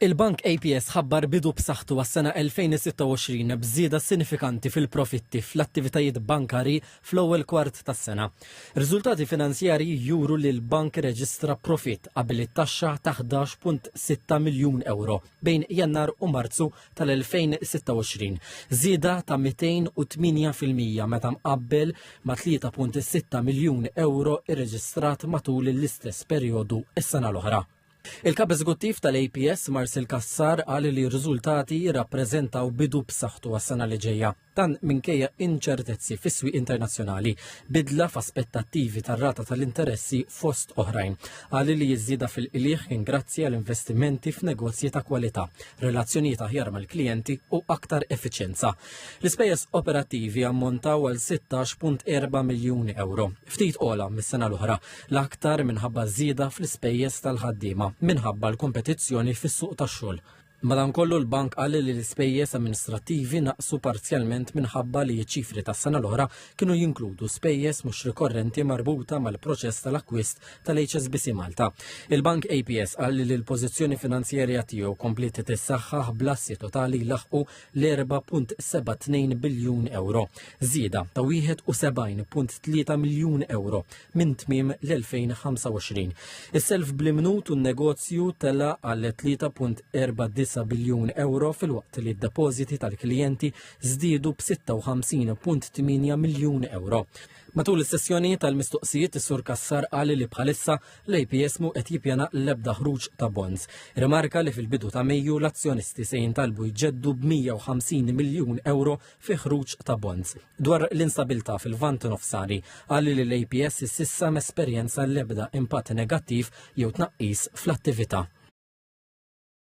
Il-Bank APS ħabbar bidu b'saħħtu għas-sena 2026 b'żieda sinifikanti fil-profitti fl-attivitajiet bankarji fl-ewwel kwart tas-sena. Riżultati finanzjarji juru li l-bank irreġistra profitt qabel it-taxxa ta' 11.6 miljun euro bejn Jannar u Marzu tal-2026, żieda ta' 208% meta mqabbel ma' 3.6 miljun euro irreġistrat matul l-istess perjodu s-sena l-oħra. Il-Kap Eżekuttiv tal-APS Marcel Cassar qal li r-riżultati jirrappreżentaw bidu b'saħħtu għas-sena li ġejja. Dan minkejja inċertezzi fis-swieq internazzjonali, bidla f'aspettattivi tar-rata tal-interessi fost oħrajn. Qal li ż-żieda fil-qligħ kien grazzi għal investimenti f'negozji ta' kwalità, relazzjonijiet aħjar mal-klijenti u aktar effiċjenza. L-ispejjeż operattivi ammontaw għal 16.4 miljun euro, ftit ogħla mis-sena l-oħra, l-aktar minħabba żieda fl-ispejjeż tal-ħaddiema minħabba l-kompetizzjoni fis-suq tax-xogħol. Madankollu l-bank qal li l-ispejjeż amministrattivi naqsu parzjalment minħabba li ċ-ċifri tas-sena l-oħra kienu jinkludu spejjeż mhux rikorrenti marbuta mal-proċess tal-akkwist tal-HSBC Malta. Il-Bank APS qal li l-pożizzjoni finanzjarja tiegħu kompliet tissaħħaħ bl-assi totali laħqu l-4.72 biljun euro, żieda ta' 71.3 miljun euro minn tmiem l-2025. Is-self bl-imnut u n-negozju tela għal 3.49 biljun euro filwaqt li d-depożiti tal-klijenti żdiedu b'56.8 miljun euro. Matul is-sessjoni tal-mistoqsijiet is-Sur Cassar qal li bħalissa l-APS mhu qed jippjana l-ebda ħruġ ta' bonds. Rimarka li fil-bidu ta' Mejju l-azzjonisti se jintalbu jġeddu b'150 miljun euro fi ħruġ ta' bonds. Dwar l-instabilità fil-Lvant Nofsani, qal li l-APS s'issa m'esperjenza l-ebda impatt negattiv jew tnaqqis fl-attività.